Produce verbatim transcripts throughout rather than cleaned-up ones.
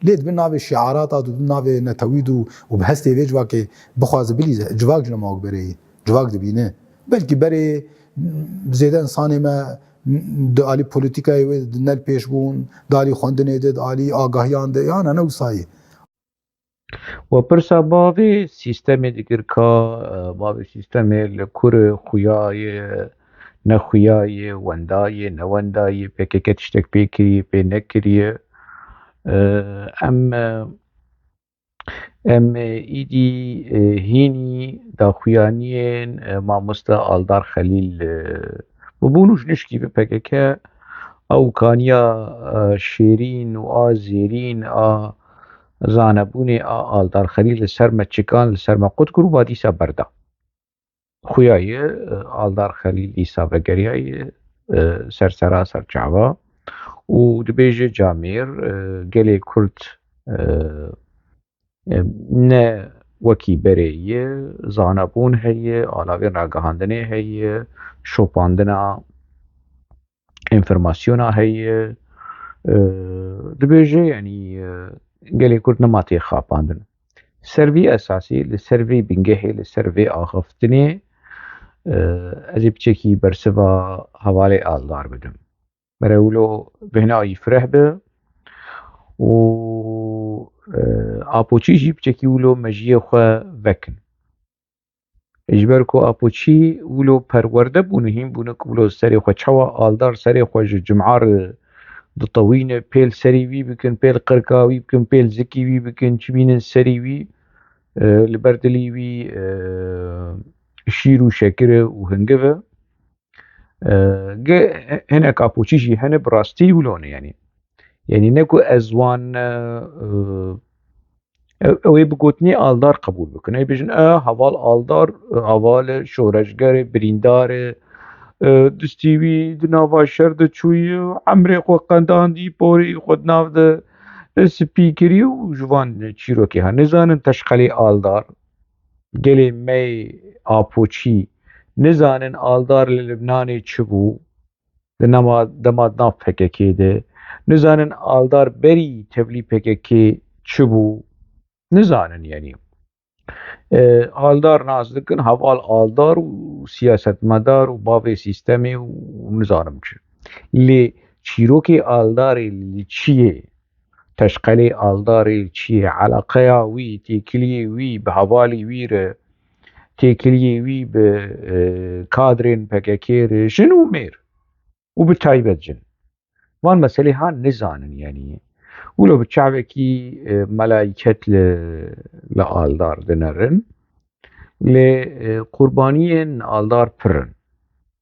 Lê di bin navê şiarata, di bin navê netewî de û bi hestê vê civakê bixwaze bilîze, civak ji nema wek berê ye. Civak dibîne. Belkî berê zêde insanê me di alî polîtîkayê wê di ne li pêş bûn, di alî xwendinê de, di alî agahiyan de, yan ne wisa ye. We pirsa bavê sîstemê dikir ka, e, bavê sîstemê li kur e, xuya ye, ne xuya ye, wenda ye, ne wenda ye, P K K tiştek pê kiriye, pê nekiriye. E, em, e, em, e, îdî, e, hînî daxuyaniyên, e, mamoste Aldar Xelîl, e, bibûn û ji nişkî bi P K K ew kaniya, e, şêrîn û a zêrîn a zanebûnê a Aldar Xelîl li ser me çikan, li ser me qut kir û va dîsa berda. Xuya ye, e, Aldar Xelîl dîsa vegeriyaye, e, ser sera ser çava û dibêje camêr, e, gelê Kurd, e, e, ne wekî berê ye, zanebûn heye, alavên ragihandinê heye, şopandina enfirmasyona heye, e, dibêje, yanî, e, gelê Kurd nema tê xapandin. Ser vî esasî, li ser vî bingehê, li ser vê axiftinê, e, ez ê piçekî bersiva hevalê Aldar bidim. Mere wilo bêhna wî fireh be û, e, Apoçî jî piçekî wilo mejiyê xwe vekin. Ji ber ku Apoçî wilo perwerde bûne, hîn bûne ku wilo serê xwe çawa Aldar serê xwe ji cima re ditewîne, pêl serî wî bikin, pêl qirka wî bikin, pêl zikî wî bikin, çi bînin serî wî, e, li ber dilî wî, e, şîr û şekir e û hingiv e. E, ge-, hinek Apoçî jî hene bi rastî wilo ne, yanî. Yanî ne ku ez wan, e, e, ew, ew ê bi gotinê Aldar qebûl bikin. Ê bêjin, e, heval Aldar, e, heval e, şoreşger e, birîndar e, e, distî wî di nava şer de çûyî, emrê xwe qendandî, porê xwe di nav de, e, spî kirî û ji van çîrokê ha. Nizanin teşqelê Aldar, gelê me yê Apoçî, nizanin Aldar li Libnanê çi bû, di nema, dema di nav P K K de, nizanin Aldar berî tevlî P K K çi bû, nizanin, yanî. E, Aldar nas dikin, heval Aldar û siyasetmedar û bavê sîstemê û nizanim çi. Lê çîrokê Aldarê li çi ye? Teşqelê Aldarê li çi ye? Eleqeya wî, têkiliyê wî bi hevalê wî re, têkiliyê wî bi, e, kadrên P K K re, jin û mêr û bi taybet jin. Van meselê ha nizanin, yanî. Wilo bi çavekî, e, melayket li, li Aldar dinerin. Lê, e, qurbaniyên Aldar pir in.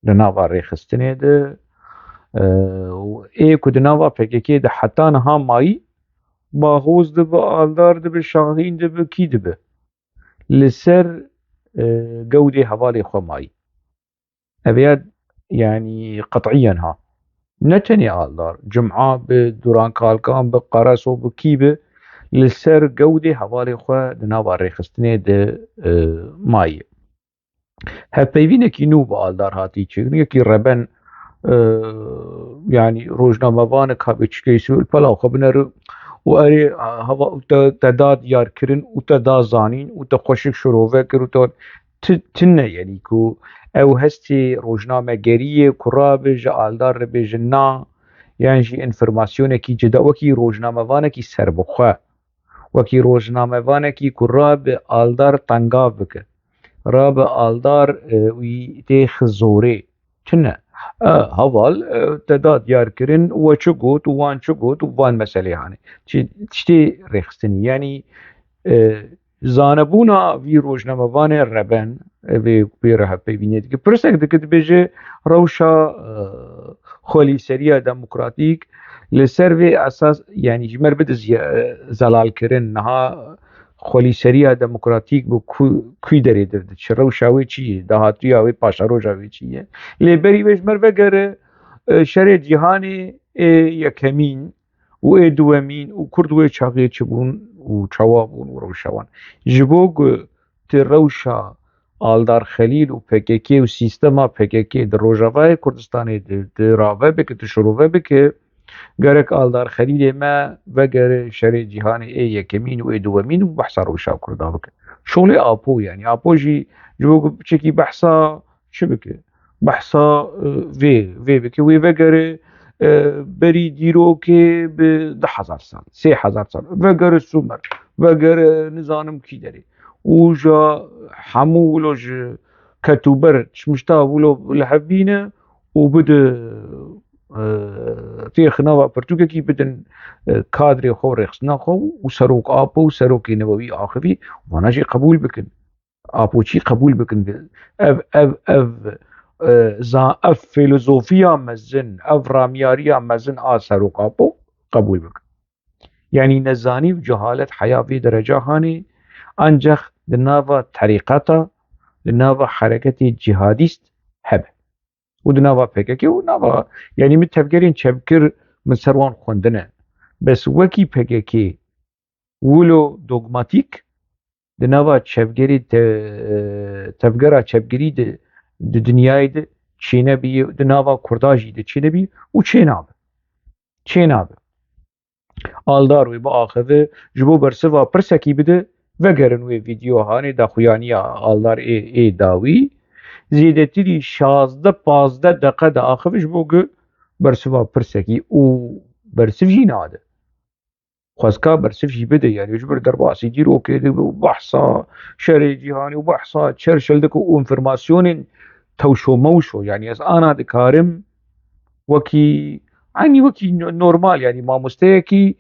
Di nava rêxistinê de, e, û ê ku di nava P K K de heta niha mayî, Bahoz dibe, Aldar dibe, Şahîn dibe, kî dibe. Li ser, e, gewdê hevalê xwe mayî. Ev ya, yanî, qet'iyen ha. Ne tenê Aldar, Cuma bi, Duran Kalkan bi, Qaraso bi, kî bi, li ser gewdê hevalê xwe di nava rêxistinê de, e, maye. Hevpeyvînekî nû bi Aldar hatî çêkirin, yekî reben, e, yanî rojnamevanek habe çikeysi û li pela xwe binere û erê, e, hava û te, te da diyar kirin û te da zanîn û te xweşik şirove kir û te ti-, tine, yanî ku ew hestê rojnamegeriyê ku rabe ji Aldar re bêje na, yan jî înformasyonekî cida, wekî rojnamevanekî serbixwe, wekî rojnamevanekî ku rabe Aldar tengav bike, rabe Aldar, e, wî têxe zorê. Tune. E, heval, e, te da diyar kirin, we çi got û wan çi got û van meselê hane. Çi, tiştê rêxistinî. Yanî, e, zanebûna vî rojnamevanê reben, e, vê pê re hevpeyvînê dike. Pirsek dike, dibêje rewşa, e, xwelîseriya demokratîk li ser vê esas, yanî ji me re bide ziya-, e, zelalkirin. Niha xwelîseriya demokratîk bi ku-, kû derê dir diçe? Rewşa wê çi ye? Dahatuya wê, paşeroja wê çi ye? Lê berî wê ji me re vegere, e, şerê cîhanê ê yekemîn û ê duwemîn û Kurd wê çaxê çi bûn û çawa bûn û rewşa wan. Ji bo ku tu rewşa Aldar Xelîl û P K K û sîstema P K K di Rojavayê Kurdistanê di, di rave bike, tu şirove bike, Gerek Aldar Xelîlê me vegere şerê cîhanê ê yekemîn û ê duwemîn û behsa rewşa Kurda bike. Şolê Apo, yanî Apo jî ji bo ku piçekî behsa çi bike? Behsa, e, vê, vê bike. Wê vegere, e, berî dîrokê bi du hezar sal, sê hezar sal. Vegere Sumer, vegere nizanim kî derê. Û ja hemû wilo ji ketûber çmişta wilo li hev bîne û bide, e, têxi nava pirtûkekî bidin, e, kadrê xwe, rêxistina xwe û Serok Apo û Serokê Newewî axivî, vana jî qebûl bikin. Apoçî qebûl bikin. Ev, ev, ev, e, za-, ev fîlozofiya mezin, ev ramyariya mezin a Serok Apo qebûl bikin. Yanî nezanî û cehalet heya vê dereca hanê, ancax di nava terîqeta, di nava hereketê cîhadîst hebe. Û di nava P K K û nava, yanî min tevgerên çepgir min ser wan xwendine. Bes wekî P K K wilo dogmatîk di nava çevgerê te-, tevgera çevgirî di, di dinyayê de çênebî, di nava Kurda jî de çênebî û çênabe. Çênabe. Aldar wê biaxive, ji bo bersiva pirsekî bide, vegerin wê vîdeo hanê daxuyaniya Aldar ê, ê dawî. Zêdetirî şazdeh pazdeh deqe diaxive ji bo ku bersiva pirsekî û bersiv jî nade. Xwezka bersiv jî bide, yanî ji ber derbasî dîrokê dibe û behsa şerê cîhanî û behsa Churchill dike û înformasyonên tewşo mewşo, yanî ez ana dikarim wekî, eynî wekî no-, normal, yanî mamosteyekî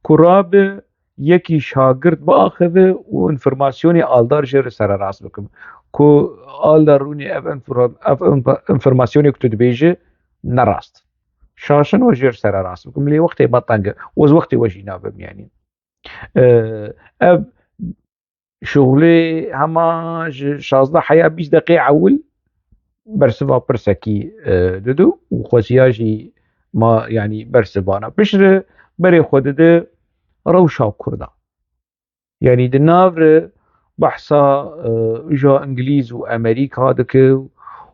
ku rabe yekî şagirt biaxive û înformasyonê Aldar jê re sererast bikim. Ku Aldar rûnê ev înfor-, ev înf-, înformasyonê ku tu dibêje ne rast. Şaşin we jê re sererast bikim. Lê wextê me teng e. Ez wextê we jî nabim, yanî. E, ev şuxulê hema ji şazdeh heya bîst deqê ewil bersiva pirsekî, e, dide û xwesiya jî ma, yanî bersivana piştre berê xwe dide rewşa Kurda. Yanî di nav re behsa, e, ja Îngilîz û Amerîka dike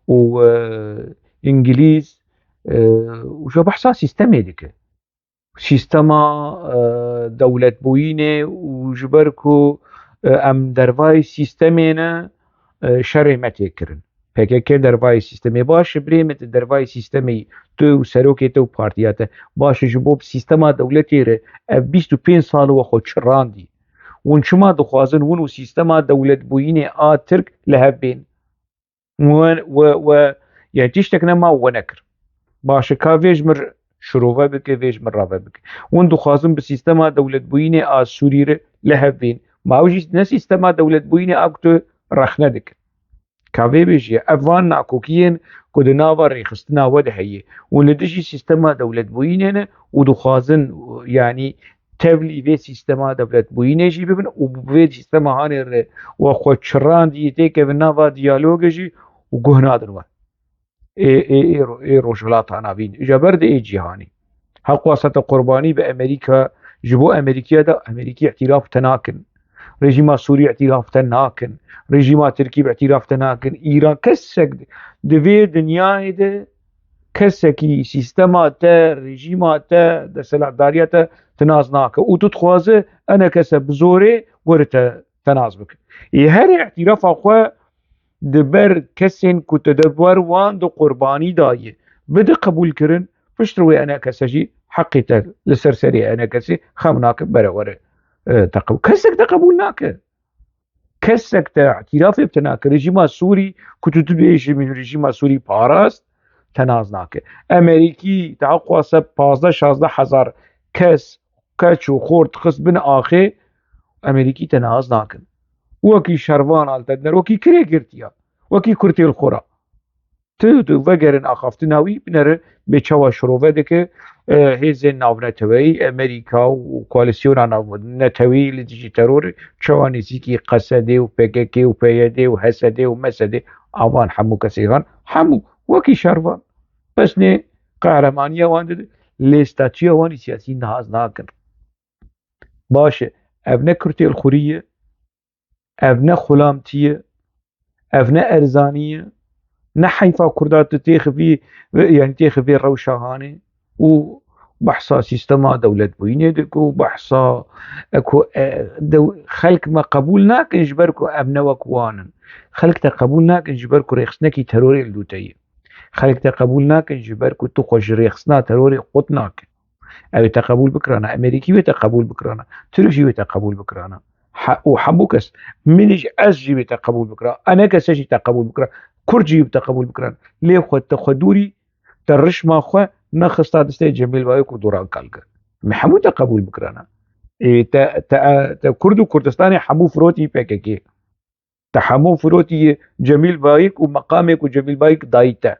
û, e, Îngilîz, e, û ja behsa sîstemê dike. Sîstema, e, dewletbûyînê û ji ber ku, e, em dervayî sîstemê ne, e, şerê me tê kirin. P K K dervayî sîstemê. Baş e, birê min, tu dervayî sîstemê yî, tu û serokê te û partiya te. Baş e, ji bo sîstema dewletê re ev bîst û pênc sal we xwe çirandî. Hûn çima dixwazin hûn û sîstema dewletbûyînê a Tirk li hev bên? We, we, we, yani tiştek nema we nekir. Baş e, ka vê ji mir şirove bike, vê ji mir rave bike. Hûn dixwazin bi sîstema dewletbûyînê a Sûrî re li hev bên. Ma ew jî ne sîstema dewletbûyînê a ku tu rexne dikin. Ka vê bêjî, ev van nakokiyên ku di nava rêxistina we de heye û li dijî sîstema dewletbûyînê ne û dixwazin, yanî tevlî vê sîstema dewletbûyînê jî bibin û bi vê sîstema hanê re we xwe çirandî têkevin nava diyalogê jî û guh nadin we. Ê, ê, ê, ro-, ê Rojhilata Navîn, ji ber de ê cîhanî. Heq wasa te qurbanî bi Amerîka, ji bo Amerîkiya de Amerîkî îtîraf te nakin. Rejîma Sûrî îtîraf te nakin. Rejîma Tirkî bi îtîraf te nakin. Îran kesek di vê dinyayê de kesekî sîstema te, rejîma te, desthilatdariya te tinaz nake. Û tu dixwaze ene kese bi zorê were te tenaz bike. Ê herê îtîrafa xwe di ber kesên ku tu di ber wan de qurbanî dayî, bide qebûlkirin, piştre wê ene kese jî heqê te li ser serê ene kesê xem nake, bere were, e, te qebûl. Kesek te qebûl nake. Kesek te îtîrafê bi te nake. Rejîma Sûrî ku tu dibêjî min rejîma Sûrî parast, te nas nake. Amerîkî te heq wasa pazdeh şazdeh hezar kes, keç û xort xist bin axê, Amerîkî te nas nakin. Wekî şervan al te diner, wekî kirê girtiya, wekî kurtê li xwe ra. Tu, tu vegerin axaftina wî, binere bê çawa şirove dike, e, hêzên navneteweyî, Amerîka û koalîsyona navneteweyî li dijî terorê, çawa nêzîkî Qesedê û P K K û P Y D û H S D û M S D, avan hemû kesê van, hemû wekî şervan. Pesnê qehremaniya wan dide, lê statûya wan ê siyasî nihaz nakin. Baş e, ev ne kurtêlxurî ye, ev ne xulamtî ye, ev ne erzanî ye, ne heyfa Kurda tu têxivî, yanî têxivê rewşa hanê û, Behsa sîstema dewletbûyînê dike û behsa, e, ku, e, dew-, xelk me qebûl nakin ji ber ku em ne wek wan in. Xelk te qebûl nakin ji ber ku rêxistinekî terorê li dû te ye. Xelk te qebûl nakin ji ber ku tu xwe ji rêxistina terorê qut nake. Ew ê te qebûl bikirana, Amerîkî wê te qebûl bikirana, Tirk jî wê te qebûl bikirana. He-, û hemû kes, min jî, ez jî wê te qebûl bikira, eneke se jî te qebûl bikira, Kurd jî wê te qebûl bikiran. Lê xwe te xwe dûrî, te rişma xwe nexista destê Cemîl Bayik û Doran Kalkî. Me hemû te qebûl bikirana. Ê, te, te, te Kurd û Kurdistanê hemû firotî P K K. Te hemû firotî Cemîl Bayik û meqamê ku Cemîl Bayik dayî te.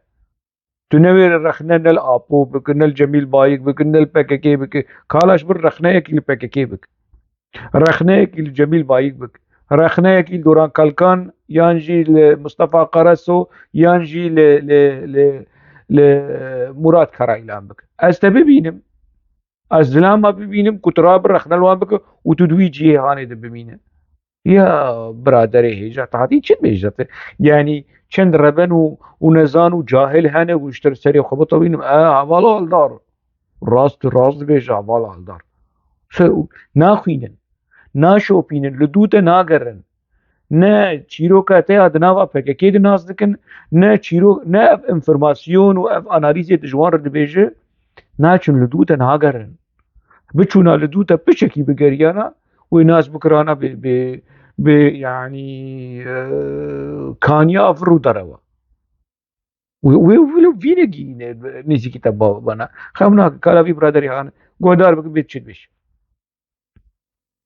Tu newêre rexne ne li Apo bike, ne li Cemîl Bayik bike, ne li P K K bike. Kala ji bin rexneyekî li P K K bike. Rexneyekî li Cemîl Bayik bike. Rexneyekî li Doran Kalkan yan jî li Mustafa Karaso yan jî li, li, li, li Murat Karayilan bike. Ez te bibînim. Ez zilama bibînim ku tu rabe rexne li wan bike û tu di wî cihê hanê de bimîne. Ya biraderê hêja, tu hatî çi dibêjî te? Yanî çend reben û, û nezan û cahil hene ku ji te serê xwe bitewînim. E, heval Aldar. Rast, rast dibêje heval Aldar. Se-, naxwînin, naşopînin, li dû te nagerin. Ne çîroka te ya di nava P K K de nas dikin, ne çîro-, ne ev înformasyon û ev analîzê tu ji wan re dibêje, naçin, li dû te nagerin. Biçûna li dû te piçekî bigeriyana, wê nas bikirana bi, bi, bi, yanî, e, kaniya vir û derewa. Wê, wê, wê, wê vînekî ne, nêzîkî te ba-, bana. Xem nake, kala vî biraderî han, guhdar bike, bê çi dibêje.